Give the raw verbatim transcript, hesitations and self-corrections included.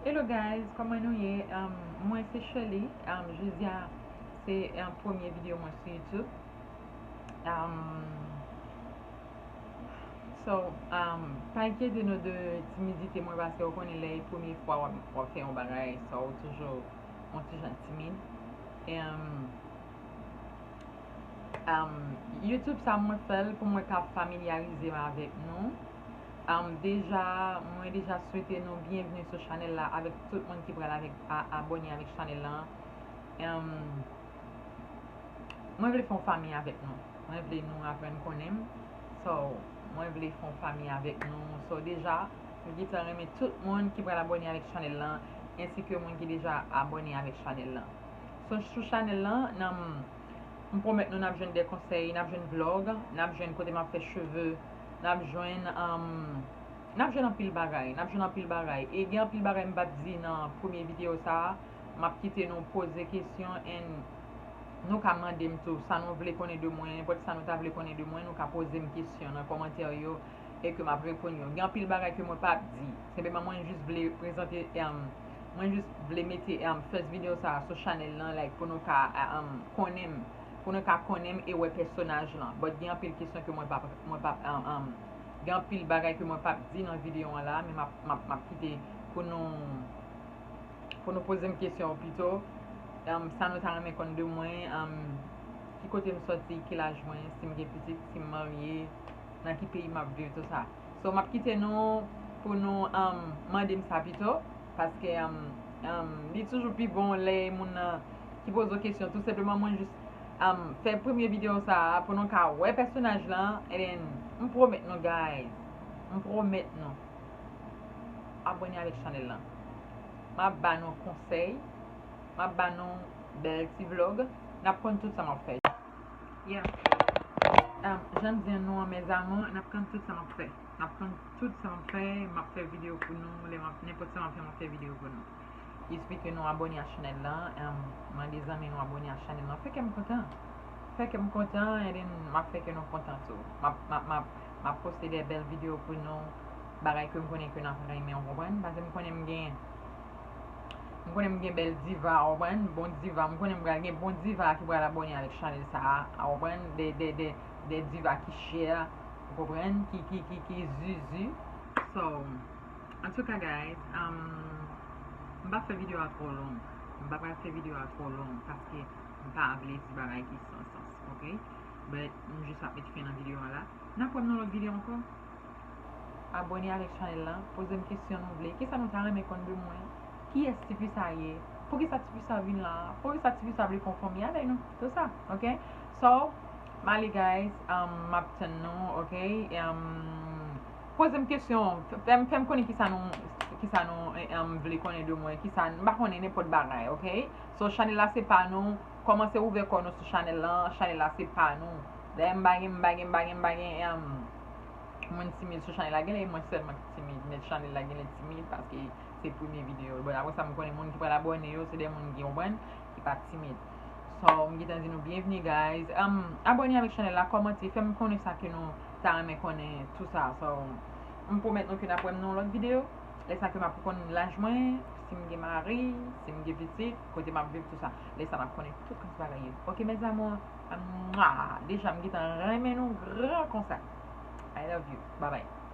Hello guys, kòman nou ye? Um, mwen se Shirley. Um, jodi a se um, premye videyo mwen sou YouTube. Um, so, um, pa enkyete nou de timidite mwen paske ou konnen lè e premye fwa w ap, w ap fè yon bagay, so ou toujou yon ti jan timid. Um, Um, YouTube sa mwen fè l pou mwen ka familyarize m avèk nou. Um, deja, mwen deja swete nou byenvni sou chanèl la avèk tout moun ki pral avèk a, abòne avèk chanèl la. Um, mwen vle fè yon fanmi avèk nou. Mwen vle nou aprann konnen m. So, mwen vle fè yon fanmi avèk nou. So, deja, mwen gentan renmen tout moun ki pral abòne avèk chanèl la, ensi ke moun ki deja abòne avèk chanèl la. So, sou chanèl la, nan, m pwomèt nou n ap jwenn de konsèy, n ap jwenn vlog, n ap jwenn kote m ap fè cheve, n ap jwenn, um, n ap jwenn anpil bagay, n ap jwenn anpil bagay. E gen anpil bagay m p ap di nan premye videyo sa a. M ap kite nou poze kesyon and nou ka mande m tou sa nou vle konnen de mwen, nenpòt sa nou ta vle konnen de mwen, nou ka poze m kesyon nan kòmantè yo e ke m ap reponn yo. Gen anpil bagay ke mwen p ap di. Senpleman mwen jis vle prezante, um, mwen jis vle mete, um, first video sa a sou chanèl lan, like, pou nou ka, um, konnen m, pou nou ka konnen m e wè pèsonaj lan. But gen anpil kesyon ke mwen p ap, mwen p ap, um, um, gen anpil bagay ke mwen p ap di nan videyo an la, men m ap, m ap, m ap kite pou nou, pou nou poze m kesyon pito. Um, sa nou ta renmen konn de mwen, um, ki kote m sòti, ki laj mwen, si m gen pitit, si m marye, nan ki peyi m ap viv, tou sa. So, m ap kite nou pou nou, um, mande m sa pito, paske, um, um, li toujou pi bon lè moun nan ki poze w kesyon. Tou senpleman, mwen jis, um, fè premye videyo sa a pou nou ka wè pèsonaj lan, and then, m pwomèt nou, guys, m pwomèt nou, abòne avèk chanèl lan. M ap ba nou konsèy, m ap ba nou bèl ti vlog, n ap konn tout sa m ap fè. Yeah. Um, jan m di an nou an, mes amours, n ap konn tout sa m ap fè. N ap konn tout sa m ap fè, m ap fè videyo pou nou, lè m ap, nenpòt sa m ap fè, m ap fè videyo pou nou. Espere ke nou abòne a chanèl lan, um, mande zanmi nou abòne a chanèl lan. Fè kè m kontan. Fè kè m kontan, and then m ap fè kè nou kontan tou. M ap, m ap, m ap, m ap poste de bèl videyo pou nou, bagay ke m konnen ke n ap renmen, w konprann? Paske m konnen m gen M konnen m gen bèl diva, w konprann? Bon diva. M konnen m pral gen bon diva ki pral abòne avèk chanèl sa a, w konprann? De, de, de, de diva ki chè, w konprann? Ki, ki, ki, ki zuzu. So, antouka, guys, um, m p ap fè videyo a twò long. M pa pral fè videyo a twò long paske m pa vle di bagay ki san sans, oke? But, m jis ap met fen nan videyo a la. N ap wè m nan lòt videyo ankò. Abòne avèk chanèl lan, poze m kesyon nou vle. Kisa nou ta renmen konn de mwen? Kiyès Ti Pisa ye? Poukisa Ti Pisa vin la? Poukisa Ti Pisa vle fè yon fanmi avèk nou? Tout sa, oke? So, m ale, guys, um, m ap tann nou, oke? Um, poze m kesyon, fè m, fè m konnen kisa nou, kisa nou, eh, um, vle konnen de mwen, kisa, m pa konnen nenpòt bagay, oke? So, chanèl la se pa nou, kòmanse ouvè kò nou sou chanèl lan, chanèl la se pa nou. Dayè, m pa gen, m pa gen, m pa gen, m pa gen, um, moun timid sou chanèl la, genlè e mwen sèlman ki timid, men chanèl la genlè timid paske se premye videyo. But apre sa, m konnen moun ki pral abòne yo, se de moun ki konprann, ki pa timid. So, m gentan di nou byenvni, guys. Um, abòne avèk chanèl la, kòmante, fè m konnen sa ke nou ta renmen konnen, tou sa. So, m pwomèt nou ke n ap wè m nan yon lòt videyo. Lè sa ke m ap konn laj mwen, si m gen mari, si m gen pitit, kote m ap viv, tou sa. Lè sa n ap konnen tout klas bagay yo. Oke, mes amours? Mwa! Deja, m gentan renmen nou gran konsa. I love you. Bye bye.